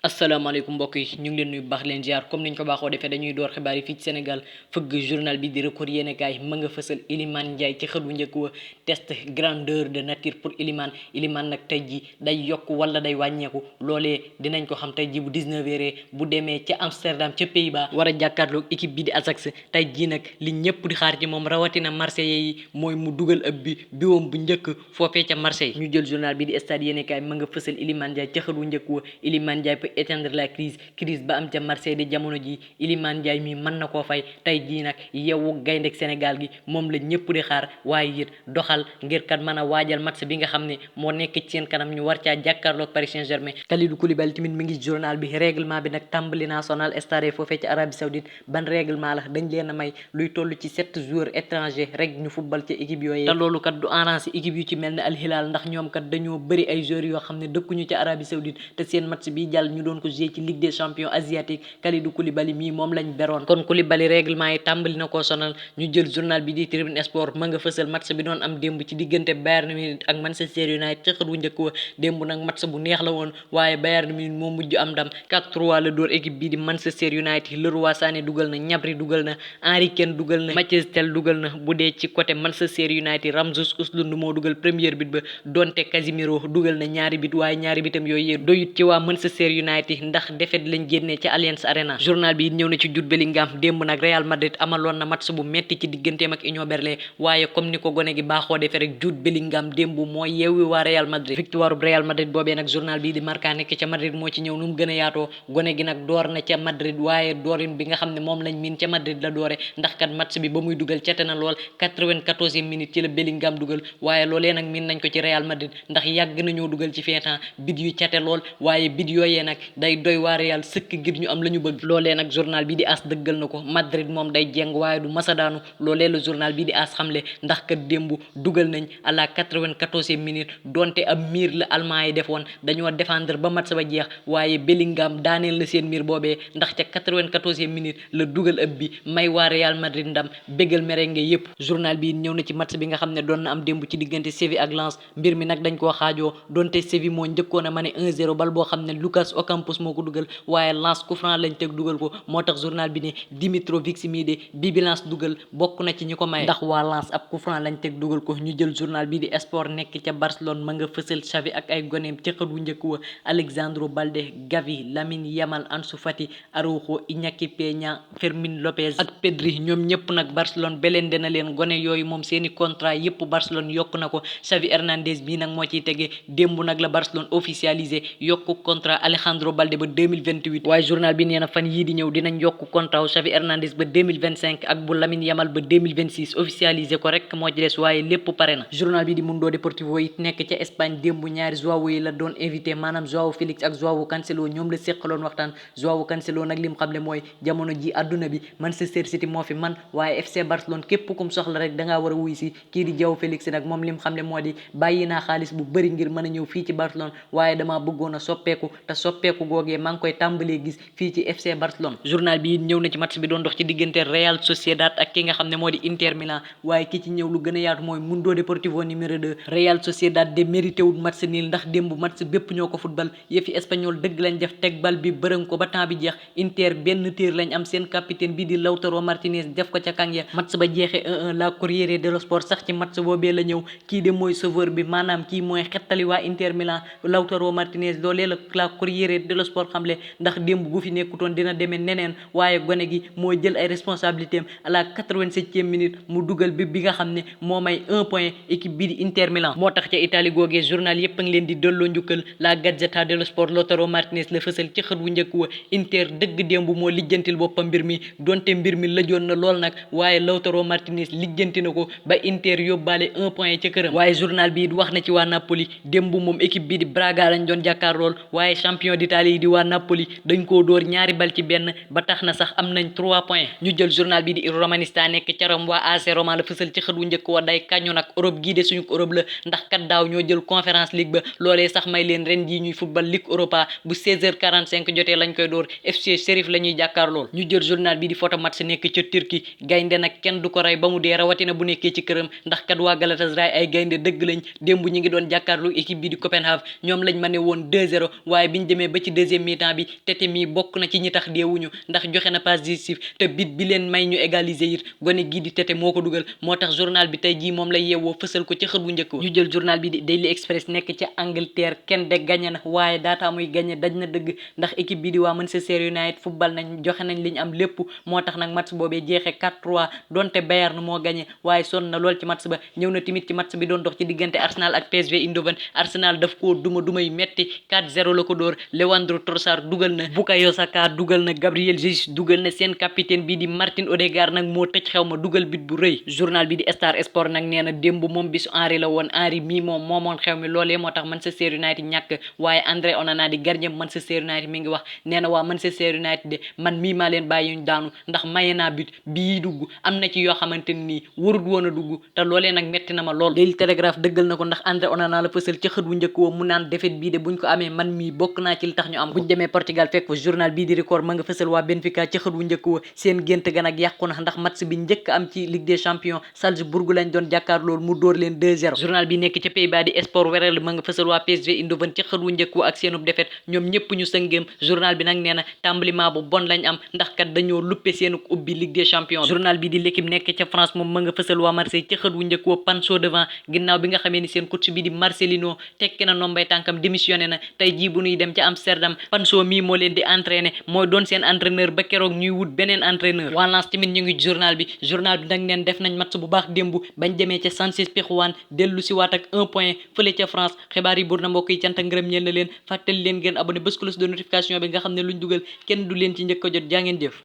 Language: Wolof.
asalaamaaleykum mbokk yi ñu ngi leen nuyu baax leen ziar comme niñ ko baaxoo defee dañuy door xibaar yi fii ci Sénégal fëgg journal bi di record yéenekaay ma nga fësal Iliman Ndiaye ci xët wu njëkk wa test grandeur de nature pour Iliman nag tey ji day yokk wala day wàññeeku loolee dinañ ko xam tey ji bu 19h bu demee ca Amsterdam ca Pays-Bas war a jàkkaarloog équipe bi di Ajax tey ji nag li ñëpp di xaar ci moom rawatina Marseillais yi mooy mu dugal ëpp biwam bu njëkk foofee ca Marseille ñu jël journal bi di Stades yéenekaay ma nga fësal Iliman Ndiaye ca xët wu njëkk wa Iliman Ndiaye éteindre la crise ba am ca Marseille di jamono ji Iliman Ndiaye mi mën na koo fay tey jii nag yeewu gayndeg Sénégal gi moom la ñëpp di xaar waaye it doxal ngir kat mën a waajal match bi nga xam ne moo nekk ci seen kanam ñu war caa jàkkaarloog Paris Saint-Germain. Kalidou Koulibaly tamit mi ngi journal bi règlement bi nag tàmbali national stade foofee ci Arabie Saoudite ban règlement la dañ leen a may luy toll ci 7 joueurs étrangers rek ñu football ca équipe yooyu te loolu kat du arrangé équipe yu ci mel ne Al Hilal ndax ñoom kat dañoo bëri ay joueurs yoo xam ne dëkkuñu ca Arabie Saoudite te seen match bi jàll ñu doon ko jouer ci Ligue des champions asiatique Kalidou Koulibaly mii moom lañ beroon kon Koulibaly règlement yi tàmbali na koo sonal ñu jël journal bi di Tribune Sport ma nga fësal match bi doon am démb ci diggante Bayern Munich ak Manchester United ci xët wu njëkk wa démb nag match bu neex la woon waaye Bayern Munich moo mujj am ndam 4-3 la dóor équipe bii di Manchester United Leroy Sané dugal na Gnabry dugal na Harry Kane dugal na Mathys Tel dugal na bu dee ci côté Manchester United Rasmus Højlund moo dugal première bit ba donte Casemiro dugal na ñaari bit waaye ñaari bitam yooyu doyut ci waa Manchester United ndax défaite lañ génnee ca Allianz Arena journal bi ñëw na ci Jude Bellingham démb nag Real Madrid amaloon na match bu metti ci digganteem ak Union Berlin waaye comme ni ko gone gi baaxoo defee rek Jude Bellingham démb moo yeewi waa Real Madrid victoire bu Real Madrid boobee nag journal bi di Marca nekk ca Madrid moo ci ñëw nu mu gën a yaatoo gone gi nag door na ca Madrid waaye doorin bi nga xam ne moom lañ miin ca Madrid la doore ndax kat match bi ba muy dugal cate na lool 94e minute ci la Bellingham dugal waaye loolee nag miin nañ ko ci Real Madrid ndax yàgg nañoo dugal ci fin temps bit yu cate lool waaye bit yooyee nag day doy waa Real sëkk ngir ñu am la ñu bëgg loolee nag journal bi di AS dëggal na ko Madrid moom day jeng waaye du masa daanu loolee la journal bi di AS xamle ndax kat démb dugal nañ à la 94e minute donte ab miir la allemand yi defoon dañoo défendre ba match ba jeex waaye Bellingham daaneel na seen miir boobee ndax ca 94e minute la dugal ëpp bi may waa Real Madrid ndam bégal merengue yépp journal bi ñëw na ci match bi nga xam ne doon na am démb ci diggante Séville ak Lens mbir mi nag dañ koo xaajoo donte Séville moo njëkkoon a mane 1-0 bal boo xam ne Lucas Ocampos moo ko dugal waaye Lens coup franc lañ teg dugal ko moo tax journal bi ne Dimitrovic mii de bi Lens dugal bokk na ci ñi ko maye ndax waa Lens ab coup franc lañ teg dugal ko ñu jël journal bi di Sport nekk ca Barcelone ma nga fësal Xavi ak ay goneem ca xët wu njëkk wa Alexandro Balde Gavi Lamine Yamal Ansu Fati Araujo Iñaki Peña Fermin Lopez ak Pedri ñoom ñëpp nag Barcelone belende na leen gone yooyu moom seeni contrat yëpp Barcelone yokk na ko Xavi Hernandez bii nag moo ciy tege démb nag la Barcelone officialisé yokku contrat Alejandro Balde ba 2028 waaye journal bi nee na fan yii di ñëw dinañ yokk contrat Xavi Hernandez ba 2025 ak bu Lamine Yamal ba 2026 officialisé ko rek moo ci des waaye lépp pare na journal bi di Mundo Deportivo it nekk ca Espagne démb ñaari Joao yi la doon invité maanaam Joao Félix ak Joao Cancelo ñoom la séqaloon waxtaan Joao Cancelo nag lim xam le mooy jamono ji àdduna bi Manchester City moo fi man waaye FC Barcelone képp kum soxla rek dangaa war a wuy si kii di Joao Félix nag moom lim xam le moo di bàyyi naa xaalis bu bëri ngir mën a ñëw fii ci Barcelone waaye damaa bëggoon a soppeeku te soppeeku googee maa ngi koy tàmbalee gis fii ci FC Barcelone journal bi ñëw na ci match bi doon dox ci diggante Real Sociedad ak ki nga xam ne moo di Inter Milan waaye ki ci ñëw lu gën a yaatu mooy Mundo Deportivo numéro 2 Real Sociedad de mérité wul match nil ndax démb match bépp ñoo ko football yëfi espagnol dëgg lañ def teg bal bi bërëng ko ba temps bi jeex Inter benn téer lañ am seen capitaine bi di Lautaro Martinez def ko ca kàng ya match ba jeexee 1-1 la Corriere dello Sport sax ci match boobee la ñëw kii de mooy sauveur bi maanaam kii mooy xettali waa Inter Milan Lautaro Martinez loolee la Corriere dello Sport xamle ndax démb bu fi nekkutoon dina demee neneen waaye gone gi moo jël ay responsabilités am à la 87e minute mu dugal bi nga xam ne moo may 1 point équipe bi di Inter Milan moo tax ca Italie googee journal yépp a ngi leen di delloo njukkal la Gazzetta dello Sport Lautaro Martinez la fësal ci xët wu njëkk wa Inter dëgg démb moo lijjantil boppam mbir mi donte mbir mi lëjoon na lool nag waaye Lautaro Martinez lijjanti na ko ba Inter yóbbaale 1 point ca këram waaye journal bi wax na ci waa Napoli démb moom équipe bi di Braga lañ doon jàkkaar lool waaye champion d'Italie yi di waa Napoli dañ koo dóor ñaari bal ci benn ba tax na sax am nañ 3 points ñu jël journal bi di Il Romanista nekk ca Rome waa AC Roma la fësal ci xët wu njëkk wa day kañu nag Europe gii de suñu Europe la ndax kat daaw ñoo jël Conference League ba loolee sax may leen ren jii ñuy football Ligue Europa bu 16h45 jotee lañ koy door FC Sheriff la ñuy jàkkaar lool ñu jël journal bi di photo match nekk ca Turquie gaynde nag kenn du ko rey ba mu dee rawatina bu nekkee ci këram ndax kat waa Galatasaray ay gaynde dëgg lañ démb ñi ngi doon jàkkaarlu équipe bi di Copenhague ñoom lañ ma ne woon 2-0 waaye biñ demee ba ci deuxième mi-temps bi Tete mi bokk na ci ñi tax deewuñu ndax joxe na passe décisif te bit bi leen may ñu égaliser it gone gii di Tete moo ko dugal moo tax journal bi tey jii moom la yeewoo fësal ko ci xët bu njëkk ñu jël journal bi di Daily Express nekk ca Angleterre kenn de gagné na waaye daataa muy gagné daj na dëgg ndax équipe bi di waa Manchester United football nañ joxe nañ li ñu am lépp moo tax nag match boobee jeexee 4-3 donte Bayern moo gagné waaye sonn na lool ci match ba ñëw na tamit ci match bi doon dox ci diggante Arsenal ak PSV Eindhoven Arsenal daf koo duma yu metti 4-0 la ko dóor Leandro Trossard dugal na Bukayo Saka dugal na Gabriel Jesus dugal na seen capitaine bi di Martin Odegaard nag moo tëj xew ma dugal bit bu rëy journal bi di Star Sport nag nee na démb moom bisu Henry la woon Henry mii moom moomoon xew mi loolee moo tax Manchester United ñàkk waaye André Onana di gardien Manchester United mi ngi wax nee na waa Manchester United de man mii maa leen bàyyi ñu daanu ndax maye naa but bii dugg am na ci yoo xamante ni warut woon a dugg te loolee nag metti na ma lool Daily Telegraph dëggal na ko ndax André Onana la fësal ca xët wu njëkk woo mu naan défaite bii de buñ ko amee man mii bokk naa ci li tax ñu am buñ demee Portugal fekk fa journal bii di Record ma nga fësal waa Benfica ca xët wu njëkk woo seen gént ga nag yàqu na ndax match bi njëkk am ci Ligue des Champions Salzbourg lañ doon jàkkaar loolu mu dóor leen 2-0 journal bi nekk ca Pays-Bas di Sport Wereld ma nga fësal waa PSV Eindhoven ca xët wu njëkk woo ak seenub défaite ñoom ñëpp ñu sëngéem journal bi nag nee na tàmbaliment bu bon lañ am ndax kat dañoo luppe seenu ubbi Ligue des Champions journal bi di L'équipe nekk ca France moom ma nga fësal waa Marseille ca xët wu njëkk woo Pancho devant ginnaaw bi nga xamee ni seen coach bi di Marcelino tekki na nombay tànkam démissionné na tey jii bu ñuy dem ca Amsterdam Pancho mii moo leen di entraîner mooy doon seen entraîneur ba keroog ñuy wut beneen entraîneur waa Lens tamit ñu ngi journal bi nag neen def nañ match bu baax démb bañ demee ca Sanchez Pizjuán dellu si waat ak 1 point fële ca France xibaar yi buur na mbokk yi cant ak ngërëm ñeel na leen fàttali leen ngeen abonné bés cloche de notification bi nga xam ne luñ dugal kenn du leen ci njëkk a jot jaa ngeen jëf